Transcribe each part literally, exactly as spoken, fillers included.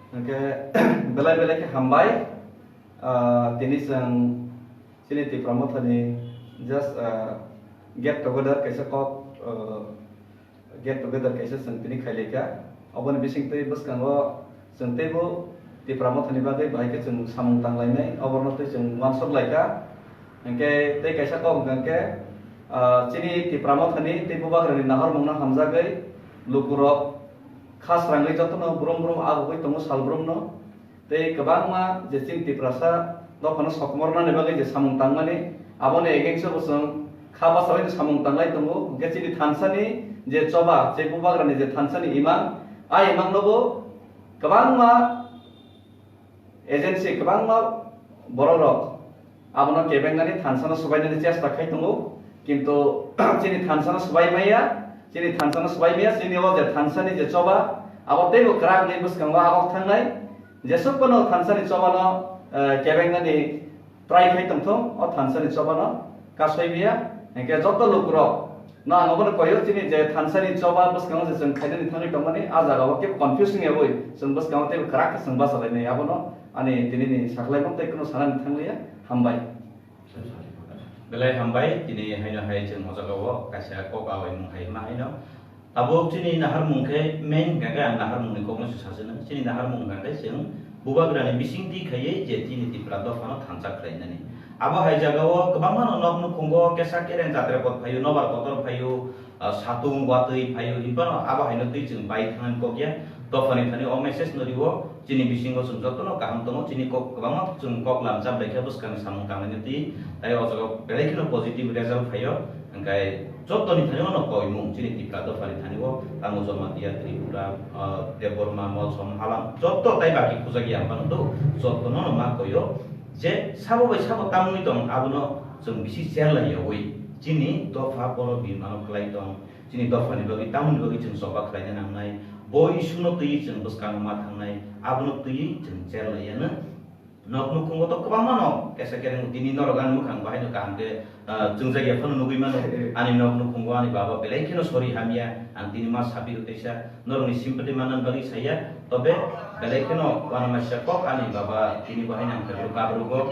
Hwnkhe belai belai khe hambai. Ah, tini chwng chini Tipra Mothani just, ah, get together kaisa kok, ah, get together kaisa chwng tini khailaikha. Oboni bisingtwi bwskango chwng teibo Tipra Mothani bagwi bahai khe chwng samung tanglainai, oborno tei chwng uansuk laikha. Hwnkhe tei kaisa kok hwnkha khe, ah, chini Tipra Mothani tei Bubagrani naharmungno hamjagwi lukurok kha srangwi jotono brum brum agugwi tongo salbrumno. Tei kwbangma je chini Tiprasa dophano sokomornani bagwi je samung tangmani, aboni against-o bo chwng kha bachalaino samung tanglai tongo. Hwnkhe chini thansani je choba, je Bubagrani je thansani imang, a imangno bo kwbangma agency, kwbangma bororok abono kebengnani thansano swbainani chesta khai tongo, kintu chini thansano swbai maya, chini thansano swbai maya, chini o je thansani je choba, abo teibo kwrak ni bwskango agok thangnai, jesuk phano thansani chobano, eh, kebengnani try khai tongthung, o thansani chobano kasoi maya, hwnkhe joto lukurok no ang obono koyo, chini je thansani choba bwskango je chwng khainani thangwi tongmani, a jagao kebo confusing yawi chwng bwskango teibo kwrak khe chwng bachalainai, abono ani tinini sakhlaimung tei kheno sanani thangliya. Hambai. Belai hambai, tini haino hai chwng o jagao kaisa kok awaimung hai ma haino. Tabuk chini naharmung khe main hwnkha khe ang naharmungni kokno se sasino. Chini naharmung hwnkha khe chwng Bubagrani bisingtwi khaiwi je chini Tipra dophano thansa khlainani. Abo hai jagao kwbangmano nok nukhungo kesa kereng jatra kot phaio, nobar kotor phaio, ah, satung watwi phaio, hinphano abo haino twi chwng bai thangnani kok ya. Dophani thani o message no rio, chini bisingo chwng jotono kaham tongo, chini kok kwbangma chwng kok lamjak bai khe bwskangni samung tangnaini twi, tai o jaga belai kheno positive result phaio, hwnkhe jotoni thani ono koimung chini Tipra dophani thani o, tamo Jamatia, Tripura, ah, Debbarma, Molsom, Halam, joto tai baki khujak ya phano do, jotono no ma koyo, je sabo bai sabo tamni tong, abono chwng bisi cherlai yawi, chini dopha boro bimano khlai tong, chini dophani bagwi, tamoni bagwi chwng choba khlaina nangnai, bo issue no twiwi chwng bwskango ma thangnai, abono twiwi chwng cherlai yano. Nok nukhungo to kwbangma no kesa kereng tini norok ani mwkhang bahai no kaham khe, ah, chwngjak ya phano nugwi mano. Ani nok nukhungo ani baba belai kheno sori hamya, ang tini ma sabi rw teisa norokni sympathy manna bagwi saya, tobe belai kheno uanama sya kok ani baba tini bahai nang khe kabrugo,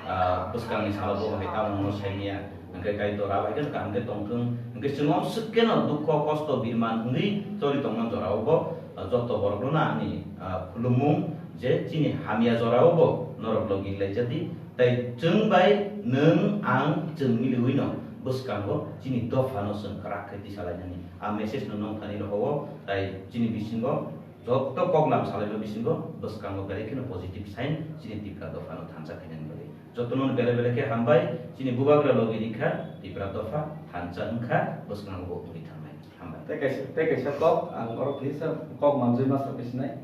ah, bwskangni salo bo bahai tamo no saimya. Hwnkhe Kaitor abo hai khe kaham khe tongthung. Hwnkhe chwng omswk kheno dukho, kosto, birman hwnwi choli tongma jorao bo, ah, joto borokno ani, ah, khulumung je chini hamya jorao bo norok logi laijadi. Tai chwng bai nwng ang chwng miliwino bwskango chini dophano chwng kwrak khe tisalainani. A message no nongthani rohoro, tai chini bisingo joto koklam salaima bisingo bwskango belai kheno positive sign chini Tipra dophano thansa khainani bagwi. Jotono belai belai khe hambai, chini bubagra logi rikha, Tipra dopha thansa wngkha, bwskango bo uri thangnai. Hambai. Tei kaisa, tei kaisa kok, ang oro kisa kok manjui ma sa bisinai.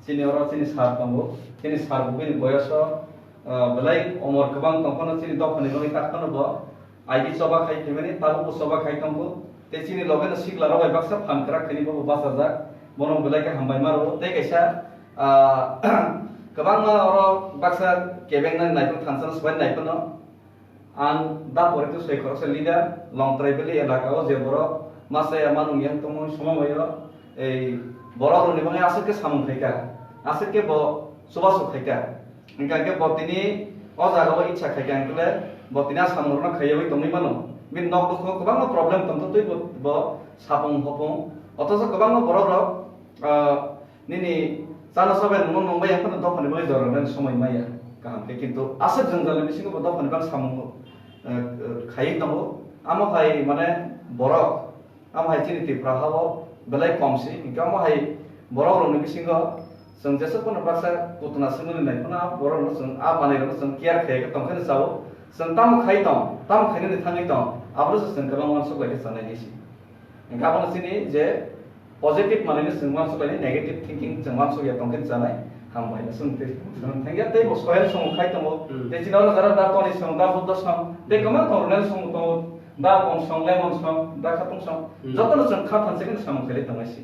Chini oro chini sir tongo, chini sir bo bini boyoso, ah, belai omor kwbang tongphano chini dophani bagwi takhano bo I B choba khai phaimani, tabukbo choba khai tongo. Tei chini logeno sikla rok bai baksa phan kwrak khaini bobo bachajak. Bono belai khe hambai ma rwo. Tei kaisa, ah, kwbangma oro baksa kebengnani naiphano thansa swbai naiphano. Ang da poritu soi khoroksa leader, Longtrai Valley elaka o je borok masa ya manung yang tongmani somo bai o, ei borok rokni bagwi aswk khe samung khaikha, aswk khe bo chubachu khaikha. Hingkha khe bo tini o jaga o itsa khaikha hingkhe bo tini a samung rokno khaiyawi tongwi mano. Bini nok bwskango kwbangma problem tongthoktwi bo, bo sapung hopung. Othocho kwbangma borok rok, ah, nini chana chabai nungno nungbai ya phano dophani bagwi jora rwna somoi maya kaham khe, kintu aswk jwngjal ni bisingo bo dophani bagwi samung, eh, eh, khaiwi tongo. Amo hai mane borok Amo hai chini Tripura ha-o belai kom si, hinkhe amo hai borok rokni bisingo chwng jesuk phano baksa kutuna swngmani nai phano borok rokno chwng a manwi rokno chwng care khai khe tong khe chao. Chwng tamo khai tong, tamo khainani thangwi tong, abono se chwng kwbang uansuk lai khe chanai di si. Hinkhe abono chini je positive manwino chwng uansuk lainai, negative thinking chwng uansuk ya tong khe chanai. Hambai, chwng tei, chwng thangya tei bo soil song khai tongo. Hmm. Tei chini oro jara da toni song, da buddha song, tei kwbang tong rwnai song tongo. Da bong song, lemon song, da khatung song, hmm, jotono chwng kha thansa khe samung khailai tongmani si.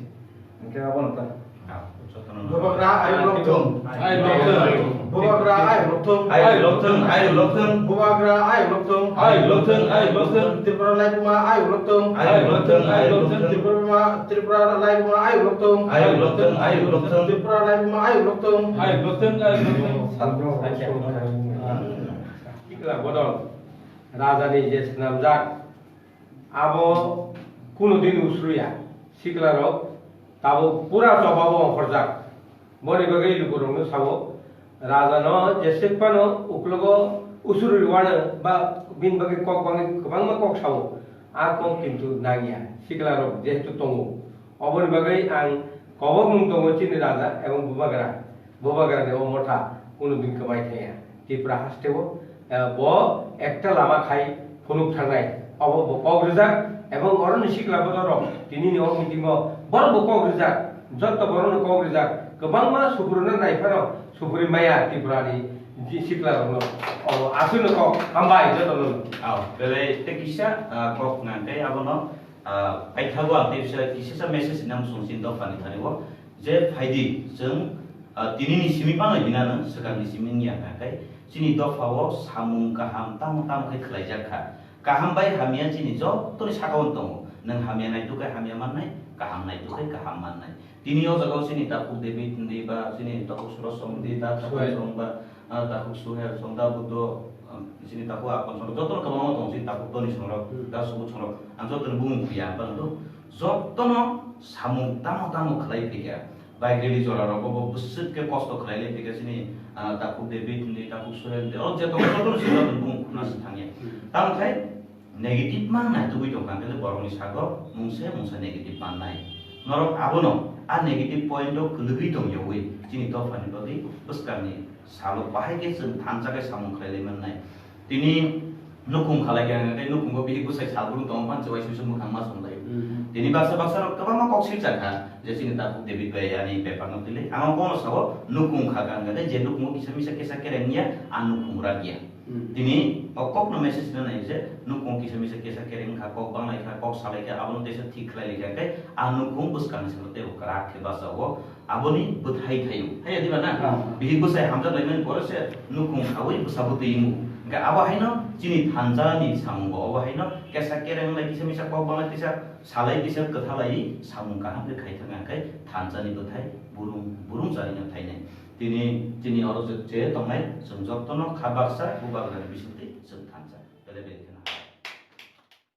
Hingkhe abono ta. Ah, jotono. Bubagra, I block thung. I block thung. Bubagra ayuk lokthung. Ayuk lokthung, ayuk lokthung. Bubagra ayuk lokthung. Ayuk lokthung, ayuk lokthung. Tripura laibuma ayuk lokthung. Ayuk lokthung, ayuk lokthung. Tripura, Tripura laibuma ayuk lokthung. Ayuk lokthung, ayuk lokthung. Tripura laibuma ayuk lokthung. Ayuk lokthung, ayuk lokthung. Tikla bodol. Rajani je swnamjak. Abo kuno din usruya, siklarok tabuk pura chobabo ongkhorjak. Boni bagwi lukurokno sao, rajano jesek phano uklogo usuri rwano ba bini bagwi kok bangwi kwbangma kok sao, a kok kintu nangya, siklarok jehetu tongo. Oboni bagwi ang kobokmung tongo chini raja ebong bubagra. Bubagrani o motha kuno din kwbai thangya. Tripura hasteo, eh, bo ekta lama khai phunuk thangnai. Obo bo kok rijak ebong oroni sikla bodorok tinini o meeting o borok bo kok rijak. Jotto borokno kok rijak. Kwbangma sukuruna nai phano sukuri maya Tripurani siklarokno. Obo aswkno kok hambai jotono. Aw, belai tei kisa, ah, kok nang tei abono, ah, paithago ang tei kisa, kisa message nang sung sin dophani thani o. Je phaidi, chwng, ah, tinini simi phano hinano, swkangni simi wngya hwnkha khe, chini dophao samung kaham tamo tamo khe khlaijak kha. Kaham bai hamya chini jottoni sakao tongo. Nwng hamya naituk khe hamya mannai, kaham naituk khe kaham mannai. Tini o jagao chini takhuk David hwnwi ba chini takhuk Suraj Chong hwnwi, da takhuk Suhel. Chong ba, ah, takhuk Suhel Chong, da Buddho, ah, chini takhuk Apon Chong, jotono kwbangma tongo chini takhuk Toni Chongrok, da Subud Chongrok. Ang jotono bumung khuya, ang phano do. Jotono samung tamo tamo khlai phikha. Bike rally jora rogo bo bwswk khe kosto khlai lai phikha chini, ah, takhuk David hwnwi, takhuk Suhel hwnwi. O je tongo jotono swijak bumung khuna se thangya. Tamo khai negative mang nai tubui tong kha khe borokni sago mungsa mungsa negative mannai. Norok abono a negative point o kwlwgwi tong yawi chini dophani bagwi bwskangni salo bahai khe chwng thansa khe samung khlai lai mannai. Tini nukhung khalai khe ang khe nukhungo bihik bwsai sal brum tongo phano chwai sui sui mwkhang ma song lai. Tini baksa baksa rok kwbangma kok swijak kha je chini takhuk David bai ani bepar no twi lai. Ang kono sao nukhung kha khe ang khe je nukhungo kisa misa kesa kereng ya a nukhung rak ya. Tini o kokno message rina nai je nukhung kisa misa kesa kereng kha, kok banglai kha, kok salai kha, abono teisa thik khlai lai kha khe a nukhung bwskangni salo teibo kwrak khe bachago. Aboni bwthai thaio. Haiya diba na? Bihik bwsai hamjak laimani pore se nukhung khaui bwsa bwtwi wngo. Hwnkhe abo haino chini thansa ni samungo, obo haino kesa kereng lai kisa misa kok banglai kisa salai kisa kwthalai samung kaham khe khai thangya khe thansa ni bwthai burung burung jarino thainai. Tini, tini oro je, je tongnai, chwng jotono kha baksa, bubagrani bisingtwi chwng thansa. Belai belai